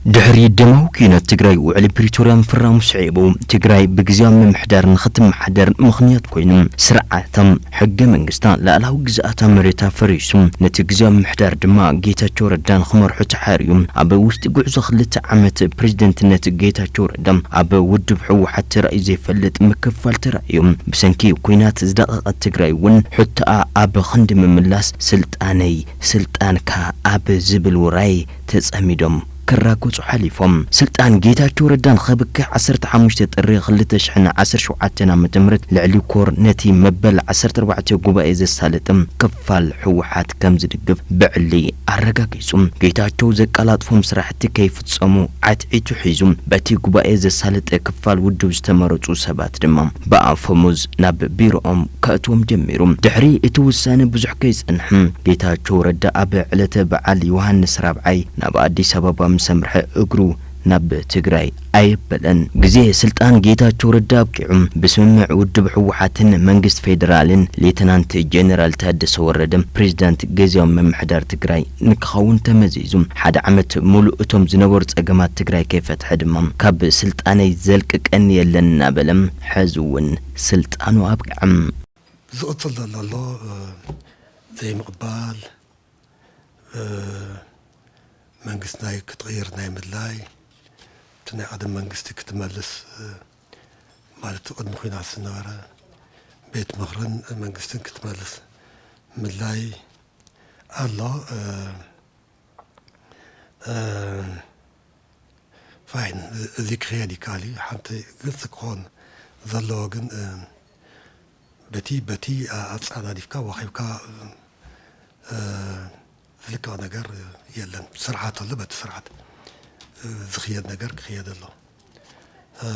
ድሕሪ ደማዊ ኲናት ትግራይ ውዕሊ ፕሪቶርያ ምፍራሙ ስዒቡ፣ ትግራይ ብግዝያዊ ምምሕዳር ንኽትመሓደር ምኽንያት ኮይኑ፣ ስርዓታ፣ ሕገ መንግስታ፣ ላዕላዊ ግዝኣታ፣ መሬታ ፈሪሱ፣ ነቲ ግዝያዊ ምምሕዳር ድማ ጌታቸው ረዳ ንኽመርሖ ተሓርዩ። ኣብ ውሽጢ ጉዕዞ ክልተ ዓመት ፕሬዝደንትነት ጌታቸው ረዳ ኣብ ውድብ ህወሓት ተራእዩ ዘይፈልጥ ምክፋል ተራእዩ። ብሰንኪ ኲናት ዝደቐቐት ትግራይ እውን ሕቶኣ ኣብ ክንዲ ምምላስ፣ ስልጣነይ ስልጣንካ ኣብ ዝብል ውራይ ተጸሚዶም ክራገጹ ሓሊፎም። ስልጣን ጌታቸው ረዳ ንኸብቅዕ ዓሰርተ ሓሙሽተ ጥሪ ክልተ ሽሕን ዓሰርተ ሸውዓተን ዓመተ ምህረት ልዕሊ ኮር ነቲ መበል ዓሰርተ ኣርባዕተ ጉባኤ ዘሳለጠ ክፋል ህወሓት ከም ዝድግፍ ብዕሊ ኣረጋጊጹ። ጌታቸው ዘቀላጥፎም ስራሕቲ ከይፍጸሙ ዓትዒቱ ሒዙ። በቲ ጉባኤ ዘሳለጠ ክፋል ውድብ ዝተመረጹ ሰባት ድማ ብኣፈሙዝ ናብ ቢሮኦም ከእትዎም ጀሚሩ። ድሕሪ እቲ ውሳነ ብዙሕ ከይጸንሐ፣ ጌታቸው ረዳ ኣብ ዕለተ በዓል ዮሃንስ ራብዓይ ናብ ኣዲስ ኣበባ ምስ ኣምርሐ እግሩ ናብ ትግራይ ኣየበለን። ግዜ ስልጣን ጌታቸው ረዳ ኣብቂዑ፣ ብስምምዕ ውድብ ህወሓትን መንግስቲ ፌዴራልን ሌተናንት ጄኔራል ታደሰ ወረደ ፕሬዝዳንት ግዝያዊ ምምሕዳር ትግራይ ንክኸውን ተመዚዙ። ሓደ ዓመት ሙሉእ እቶም ዝነበሩ ጸገማት ትግራይ ከይፈትሐ ድማ፣ ካብ ስልጣነይ ዘልቅቀኒ የለን እናበለ፣ ሕዚ እውን ስልጣኑ ኣብቅዐ። ዝቕጽል ዘሎ ኣሎ፣ እ፣ ዘይምቕባል፣ እ፣ መንግስቲ ናይ ክትቕይር ናይ ምድላይ፣ እቲ ናይ ቀደም መንግስቲ ክትመልስ፣ እ፣ ማለት ቅድሚ ኲናት ዝነበረ ቤት ምኽርን መንግስትን ክትመልስ ምድላይ ኣሎ። እ፣ እ፣ ፋይን፣ እዚ ክኸየድ ይከኣል እዩ። ሓንቲ ግልፂ ክኾን ዘለዎ ግን፣ እ፣ በቲ፣ በቲ ኣፃዳዲፍካ ዋኺብካ፣ እ፣ ዝልቀቕ ነገር የለን። ስርዓት ኣሎ፣ በቲ ስርዓት፣ እ፣ ዝኽየድ ነገር ክኽየድ ኣሎ። እ፣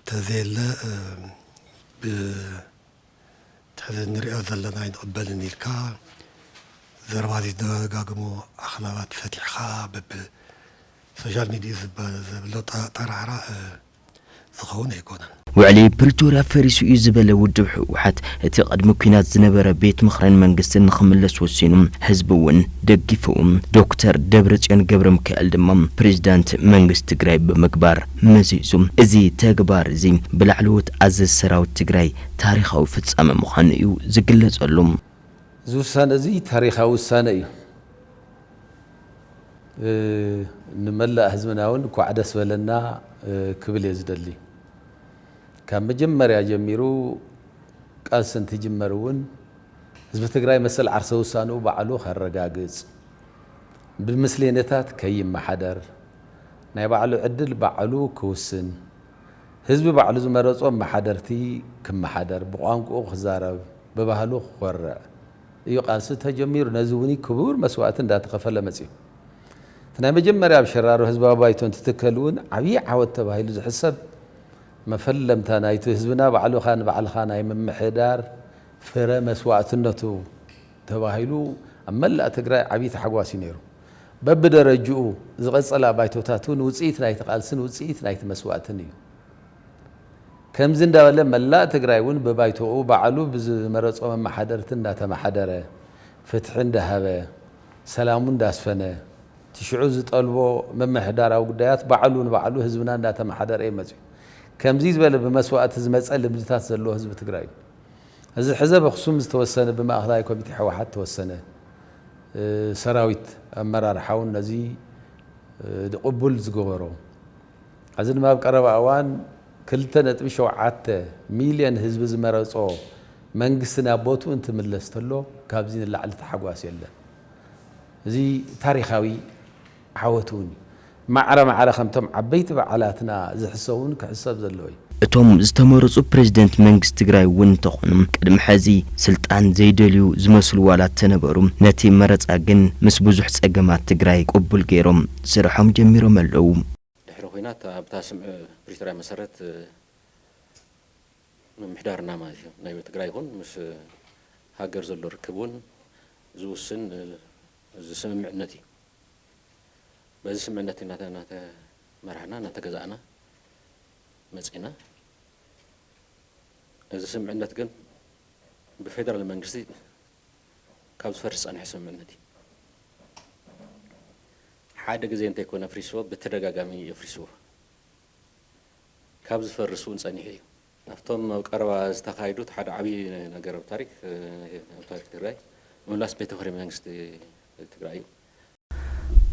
ተዘየለ፣ እ፣ ብ-፣ እቲ ሕዚ እንሪኦ ዘለና ኣይንቕበልን ኢልካ ዘረባ ዝደጋግሞ ኣኽላባት ፈቲሕኻ በብ ሶሻል ሚድያ ዝባ-፣ ዘብሎ ጠ-፣ ጠራዕራዕ፣ እ፣ ዝኸውን ኣይኮነን። ውዕሊ ፕሪቶርያ ፈሪሱ እዩ ዝበለ ውድብ ህወሓት፣ እቲ ቅድሚ ኲናት ዝነበረ ቤት ምኽርን መንግስትን ንኽምለስ ወሲኑ፣ ህዝቢ እውን ደጊፍዎ። ዶክተር ደብረጽዮን ገብረሚካኤል ድማ ፕሬዝዳንት መንግስቲ ትግራይ ብምግባር መዚዙ። እዚ ተግባር እዚ ብላዕለዎት ኣዘዝቲ ሰራዊት ትግራይ ታሪኻዊ ፍጻመ ምዃኑ እዩ ዝግለጸሉ። እዚ ውሳነ እዚ ታሪኻዊ ውሳነ እዩ። እ፣ ንመላእ ህዝብና እውን እንኳዕ ደስ በለና፣ እ፣ ክብል እየ ዝደሊ። ካብ መጀመርያ ጀሚሩ ቃልሲ እንትጅመር እውን ህዝቢ ትግራይ መሰል ዓርሰ ውሳንኡ ባዕሉ ከረጋግጽ፣ ብምስሌነታት ከይመሓደር፣ ናይ ባዕሉ ዕድል ባዕሉ ክውስን፣ ህዝቢ ባዕሉ ዝመረጾም መሓደርቲ ክመሓደር፣ ብቋንቋኡ ክዛረብ፣ ብባህሉ ክኾርዕ እዩ ቃልሲ ተጀሚሩ። ነዚ እውን ክቡር መስዋእቲ እንዳተኸፈለ መጺኡ። እቲ ናይ መጀመርያ ኣብ ሸራሮ ህዝባዊ ባይቶ እንትትከል እውን ዓብዪ ዓወት ተባሂሉ ዝሕሰብ መፈለምታ ናይቲ ህዝብና ባዕልኻ ንባዕልኻ ናይ ምምሕዳር ፍረ መስዋእትነቱ ተባሂሉ ኣብ መላእ ትግራይ ዓብዪ ተሓጓስ እዩ ነይሩ። በብደረጅኡ ዝቐጸላ ባይቶታት እውን ውጽኢት ናይቲ ቃልስን ውጽኢት ናይቲ መስዋእትን እዩ። ከምዚ እንዳበለ መላእ ትግራይ እውን ብባይቶኡ ባዕሉ ብዝመረጾ መመሓደርቲ እንዳተመሓደረ፣ ፍትሒ እንዳሃበ፣ ሰላሙ እንዳስፈነ፣ እቲ ሽዑ ዝጠልቦ ምምሕዳራዊ ጉዳያት ባዕሉ ንባዕሉ ህዝብና እንዳተመሓደረ እዩ መጺኡ። ከምዚ ዝበለ ብመስዋእቲ ዝመጸ ልምድታት ዘለዎ ህዝቢ ትግራይ እዩ። እዚ ሕዚ ኣብ ኣኽሱም ዝተወሰነ፣ ብማእኸላይ ኮሚቴ ህወሓት ተወሰነ፣ እ፣ ሰራዊት ኣመራርሓ እውን ነዚ፣ እ፣ ቅቡል ዝገበሮ። እዚ ድማ ኣብ ቀረባ እዋን ክልተ ነጥቢ ሸውዓተ ሚልዮን ህዝቢ ዝመረጾ መንግስቲ ናብ ቦትኡ እንትምለስ ተሎ፣ ካብዚ ንላዕሊ ተሓጓስ የለን። እዚ ታሪኻዊ ዓወት እውን እዩ። ማዕረ ማዕረ ከምቶም ዓበይቲ በዓላትና ዝሕሰብ እውን ክሕሰብ ዘለዎ እዩ። እቶም ዝተመረጹ ፕሬዝደንት መንግስቲ ትግራይ እውን እንተኾኑ፣ ቅድሚ ሕዚ ስልጣን ዘይደልዩ ዝመስሉ ዋላ እንተነበሩ፣ ነቲ መረጻ ግን ምስ ብዙሕ ጸገማት ትግራይ ቅቡል ገይሮም ስርሖም ጀሚሮም ኣለዉ። ድሕሪ ኲናት ኣብታ ስምዕ ፕሪቶርያ መሰረት፣ እ፣ ምምሕዳርና ማለት እዩ። ናይ ትግራይ ይኹን ምስ ሃገር ዘሎ ርክብ እውን ዝውስን፣ እ፣ እዚ ስምምዕነት እዩ። በዚ ስምምዕነት እናተ-፣ እናተመራሕና፣ እናተገዛእና መፂና። እዚ ስምምዕነት ግን ብፌደራል መንግስቲ ካብ ዝፈርስ ዝፀንሐ ስምምዕነት እዩ። ሓደ ግዜ እንተይኮነ ኣፍሪስዎ፣ ብተደጋጋሚ የፍሪስዎ። ካብ ዝፈርስ እውን ጸኒሑ እዩ። ኣብቶም ኣብ ቀረባ ዝተኻየዱት ሓደ ዓብዪ ነገር ኣብ ታሪክ፣ ኣብ ታሪክ ትግራይ ምምላስ ቤት ምኽሪ መንግስቲ ትግራይ እዩ።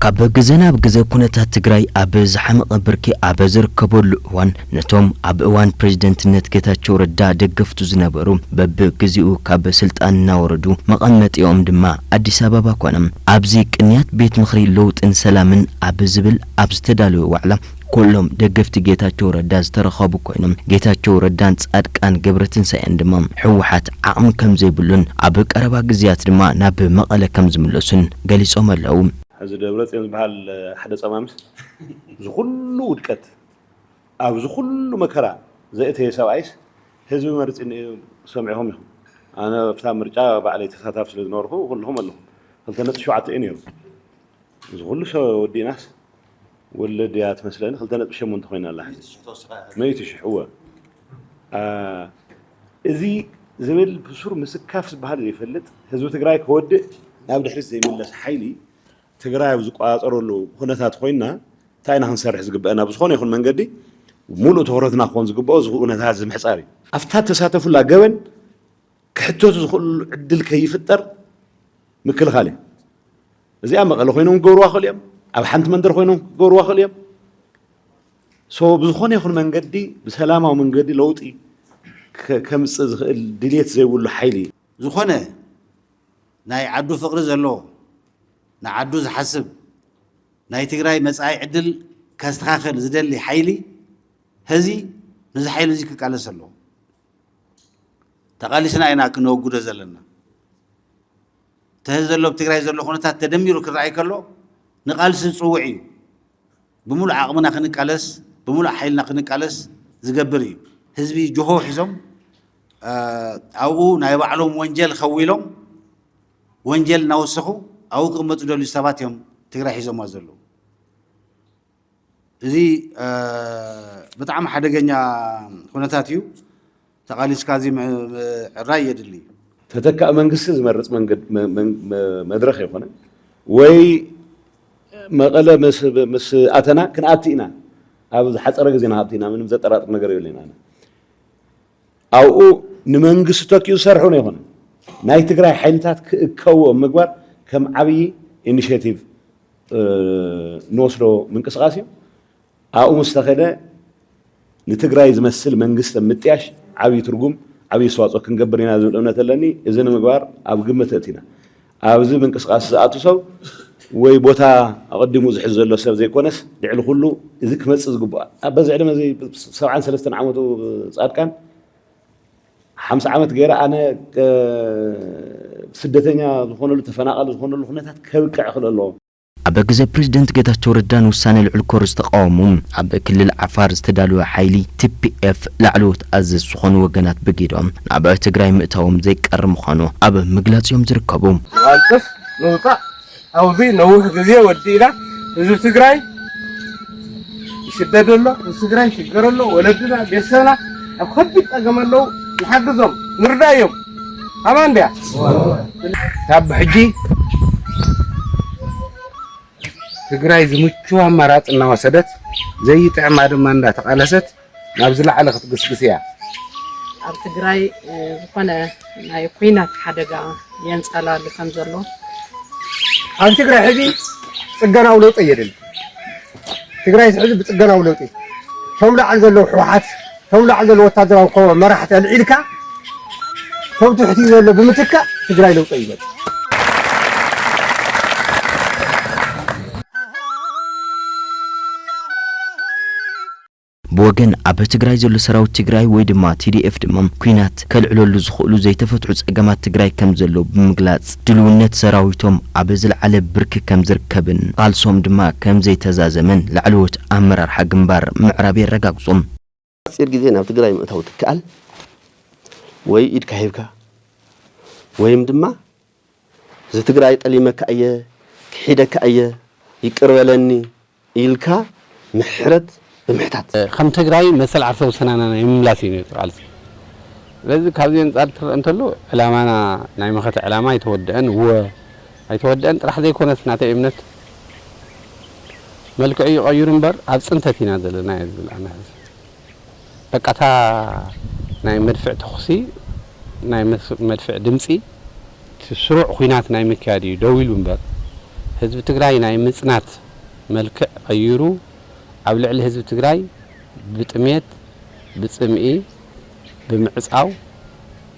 ካብ ግዘ ናብ ግዘ ኩነታት ትግራይ ኣብ ዝሓመቐ ብርኪ ኣብ ዝርከበሉ እዋን፣ ነቶም ኣብ እዋን ፕሬዝደንትነት ጌታቸው ረዳ ደገፍቱ ዝነበሩ በብግዚኡ ካብ ስልጣን እናወረዱ፣ መቐመጢኦም ድማ ኣዲስ ኣበባ ኮነ። ኣብዚ ቅንያት ቤት ምኽሪ ለውጥን ሰላምን ኣብ ዝብል ኣብ ዝተዳለወ ዋዕላ፣ ኩሎም ደገፍቲ ጌታቸው ረዳ ዝተረኸቡ ኮይኖም፣ ጌታቸው ረዳን ፃድቃን ገብረትንሳኤን ድማ ህወሓት ዓቕሚ ከምዘይብሉን ኣብ ቀረባ ግዜያት ድማ ናብ መቐለ ከምዝምለሱን ገሊፆም ኣለዉ። ሕዚ ደብረፅዮን ዝበሃል ሓደ ፀማምስ እዚ ኩሉ ውድቀት ኣብዚ ኩሉ መከራ ዘእተየ ሰብኣይስ ህዝቢ መሪፅኒ እዩ። ሰሚዕኹም ኢኹም። ኣነ ኣብታ ምርጫ ባዕለይ ተሳታፊ ስለዝነበርኩ ኩልኹም ኣለኹም። ክልተ ነጥቢ ሸውዓተ እዩ ነይሩ። እዚ ኩሉ ሰብ ወዲእናስ ወለድ እያ ትመስለኒ ክልተ ነጥቢ ሸሞንተ ኮይና ኣላ ሕዚ። ሚእቲ ሽሕ እወ። እዚ ዝብል ብሱር ምስካፍ ዝበሃል ዘይፈልጥ ህዝቢ ትግራይ ክወድእ ናብ ድሕሪት ዘይምለስ ሓይሊ ትግራይ ኣብ ዝቆፃፀረሉ ኩነታት ኮይና እንታይ ኢና ክንሰርሕ ዝግበአና? ብዝኾነ ይኹን መንገዲ ሙሉእ ትኹረትና ክኾን ዝግበኦ እዚ ኩነታት እዚ ምሕፃር እዩ። ኣብታ ተሳተፉላ ገበን ክሕተቱ ዝኽእሉ ዕድል ከይፍጠር ምክልኻል እዩ። እዚኣ መቐለ ኮይኖም ክገብርዋ ይኽእሉ እዮም። ኣብ ሓንቲ መንደር ኮይኖም ክገብርዋ ይኽእሉ እዮም። ሶ ብዝኾነ ይኹን መንገዲ ብሰላማዊ መንገዲ ለውጢ ከምፅእ ዝኽእል ድልየት ዘይብሉ ሓይሊ እዩ። ዝኾነ ናይ ዓዱ ፍቕሪ ዘለዎ፣ ንዓዱ ዝሓስብ፣ ናይ ትግራይ መፃኢ ዕድል ከስተኻኽል ዝደሊ ሓይሊ ሐዚ ነዚ ሓይሊ እዚ ክቃለስ ኣለዎ። ተቓሊስና ኢና ክነወግዶ ዘለና። እቲ ሐዚ ዘሎ ኣብ ትግራይ ዘሎ ኩነታት ተደሚሩ ክረኣይ ከሎ ንቓልሲ ዝፅውዕ እዩ። ብምሉእ ዓቕምና ክንቃለስ፣ ብምሉእ ሓይልና ክንቃለስ ዝገብር እዩ። ህዝቢ ጅሆ ሒዞም ኣብኡ ናይ ባዕሎም ወንጀል ኸዊሎም ወንጀል እናወሰኹ ኣብኡ ክቕመጡ ዝደልዩ ሰባት እዮም ትግራይ ሒዞምዋ ዘለዉ። እዚ ብጣዕሚ ሓደገኛ ኩነታት እዩ። ተቓሊስካ እዚ ምዕራይ የድሊ። ተተካኢ መንግስቲ ዝመርፅ መድረኽ ኣይኮነን ወይ መቐለ ምስ ኣተና ክንኣቲ ኢና፣ ኣብ ዝሓፀረ ግዜ ንኣቲ ኢና፣ ምንም ዘጠራጥር ነገር የብለይን። ኣነ ኣብኡ ንመንግስቲ ተኪኡ ዝሰርሕ እውን ኣይኮነን። ናይ ትግራይ ሓይልታት ክእከቡ ኣብ ምግባር ከም ዓብዪ ኢኒሼቲቭ ንወስዶ ምንቅስቓስ እዩ። ኣብኡ ምስ ተኸደ ንትግራይ ዝመስል መንግስቲ ኣብ ምጥያሽ ዓብዪ ትርጉም ዓብዪ ኣስተዋፅኦ ክንገብር ኢና ዝብል እምነት ኣለኒ። እዚ ንምግባር ኣብ ግምት ኣእቲና ኣብዚ ምንቅስቓስ ዝኣቱ ሰብ ወይ ቦታ ኣቐዲሙ ዝሕዝ ዘሎ ሰብ ዘይኮነስ ልዕሊ ኩሉ እዚ ክመፅእ ዝግብኦ በዚ ዕድመ እዚ ሰብዓን ሰለስተን ዓመቱ ፃድቃን ሓምሳ ዓመት ገይረ ኣነ ስደተኛ ዝኾነሉ ተፈናቓሊ ዝኾነሉ ኩነታት ከብቅዕ ክእል ኣለዎ። ኣብ ግዘ ፕሬዝደንት ጌታቸው ረዳን ውሳነ ልዑል ኮር ዝተቓወሙ ኣብ ክልል ዓፋር ዝተዳለወ ሓይሊ ቲፒኤፍ ላዕለዎት ኣዘዝ ዝኾኑ ወገናት ብጊዶም ናብ ትግራይ ምእታዎም ዘይቀሪ ምዃኑ ኣብ ምግላፅ እዮም ዝርከቡ። ንቐልጥፍ ንውፃእ ኣብዚ ነዊሕ ግዜ ወዲእና ህዝቢ ትግራይ ይስደድ ኣሎ፣ ህዝቢ ትግራይ ይሽገር ኣሎ፣ ወለድና ቤተሰብና ኣብ ከቢድ ፀገም ኣለዉ፣ ንሓግዞም ንርዳዮም። ኣማን ድያ? ካብ ሕጂ ትግራይ ዝምችዋ ኣማራፂ እናወሰደት ዘይጥዕማ ድማ እንዳተቓለሰት ናብ ዝለዓለ ክትግስግስ እያ። ኣብ ትግራይ ዝኾነ ናይ ኲናት ሓደጋ የንፀላሉ ከም ዘሎ ኣብ ትግራይ ሕዚ ፅገናዊ ለውጢ የድሊ። ትግራይ ሕዚ ብፅገናዊ ለውጢ ቶም ላዕሊ ዘለዉ ህወሓት ቶም ላዕሊ ዘለዉ ወታደራዊ ኮ መራሕቲ ኣልዒልካ ቶም ትሕቲ ዘሎ ብምትካእ ትግራይ ለውጢ ይመፅእ። ብወገን ኣብ ትግራይ ዘሎ ሰራዊት ትግራይ ወይ ድማ ቲ ዲ ኤፍ ድማ ኲናት ከልዕለሉ ዝኽእሉ ዘይተፈትሑ ፀገማት ትግራይ ከም ዘለዉ ብምግላፅ ድልውነት ሰራዊቶም ኣብ ዝለዓለ ብርኪ ከም ዝርከብን ቃልሶም ድማ ከም ዘይተዛዘመን ላዕለዎት ኣመራርሓ ግንባር ምዕራብ የረጋግፁ። ሓፂር ግዜ ናብ ትግራይ ምእታው ትከኣል ወይ ኢድካ ሂብካ ወይም ድማ እዚ ትግራይ ጠሊመካ እየ፣ ክሒደካ እየ፣ ይቅር በለኒ ኢልካ ምሕረት ብምሕታት። ከም ትግራይ መሰል ዓርሰ ውሳነና ናይ ምምላስ እዩ ነይሩ ቃልሲ። ስለዚ ካብዚ ኣንፃር ትረአ እንተሎ ዕላማና ናይ መኸተ ዕላማ ኣይተወደአን እወ ኣይተወደአን ጥራሕ ዘይኮነስ ናተይ እምነት መልክዑ ይቐይሩ እምበር ኣብ ጽንተት ኢና ዘለና እየ ዝብል ኣነ ሕዚ። በቃ እታ ናይ መድፍዕ ተኹሲ፣ ናይ መስ-፣ መድፍዕ ድምጺ፣ እቲ ስሩዕ ኲናት ናይ ምክያድ እዩ ደው ኢሉ እምበር፣ ህዝቢ ትግራይ ናይ ምጽናት መልክዕ ቀይሩ ኣብ ልዕሊ ህዝቢ ትግራይ ብጥሜት፣ ብጽምኢ፣ ብምዕጻው፣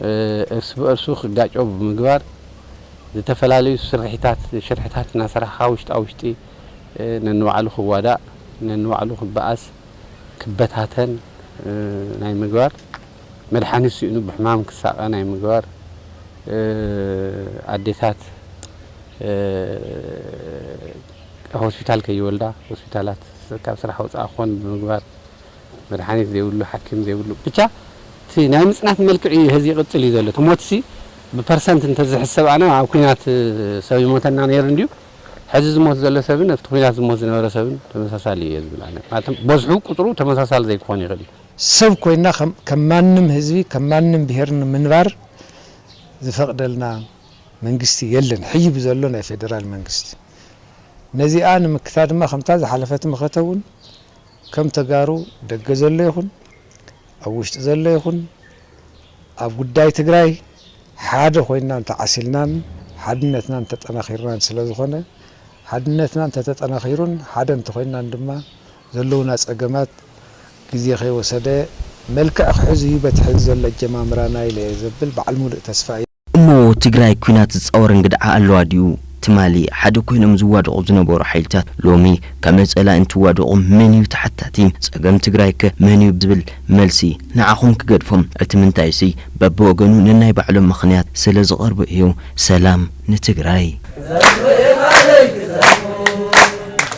እ፣ እርስ ብእርሱ ክጋጨው ብምግባር፣ ዝተፈላለዩ ስርሒታት፣ ሽርሕታት እናሰራሕኻ ውሽጣ ውሽጢ፣ እ፣ ነንባዕሉ ክዋዳእ፣ ነንባዕሉ ክበኣስ፣ ክበታተን፣ እ፣ ናይ ምግባር፣ መድሓኒት ስኢኑ ብሕማም ክሳቐ ናይ ምግባር፣ እ፣ ኣዴታት፣ እ፣ ሆስፒታል ከይወልዳ፣ ሆስፒታላት ካብ ስራሕ ወፃኢ ክኾን ብምግባር፣ መድሓኒት ዘይብሉ፣ ሓኪም ዘይብሉ፣ ብቻ እቲ ናይ ምጽናት መልክዕ እዩ ሕዚ ይቕጽል እዩ ዘሎ። እቲ ሞትሲ ብፐርሰንት እንተዝሕሰብ ኣነ ኣብ ኲናት ሰብ ይሞተና ነይሩ እንድዩ፣ ሕዚ ዝሞት ዘሎ ሰብን ኣብቲ ኲናት ዝሞት ዝነበረ ሰብን ተመሳሳሊ እዩ ዝብል ኣነ። ማለት በዝሑ ቁጽሩ ተመሳሳሊ ዘይክኾን ይኽእል እዩ። ሰብ ኮይና ከም፣ ከም ማንም ህዝቢ፣ ከም ማንም ብሄር ንምንባር ዝፈቕደልና መንግስቲ የለን። ሕጂ ብዘሎ ናይ ፌደራል መንግስቲ። ነዚኣ ንምክታ ድማ ከምታ ዝሓለፈት መኸተ እውን ከም ተጋሩ ደገ ዘሎ ይኹን፣ ኣብ ውሽጢ ዘሎ ይኹን፣ ኣብ ጉዳይ ትግራይ ሓደ ኮይና እንተዓሲልናን ሓድነትና እንተጠናኺርናን ስለ ዝኾነ፣ ሓድነትና እንተተጠናኺሩን ሓደ እንተኾይናን ድማ ዘለዉና ጸገማት ግዜ ከይወሰደ መልክዕ ክሕዝ እዩ በቲ ሕዚ ዘሎ ኣጀማምራና ኢለ እየ ዘብል በዓል ሙሉእ ተስፋ እየ። እሞ ትግራይ ኲናት ዝጻወር እንግድዓ ኣለዋ ድዩ? ትማሊ ሓደ ኮይኖም ዝዋደቑ ዝነበሩ ሓይልታት ሎሚ ከመይ ጸላኢ እንትዋደቑ መን እዩ ተሓታቲ? ጸገም ትግራይ ከ መን እዩ ዝብል መልሲ ንዓኹም ክገድፎም። እቲ ምንታይሲ በብወገኑ ነናይ ባዕሎም ምኽንያት ስለ ዝቐርቡ እዩ። ሰላም ንትግራይ።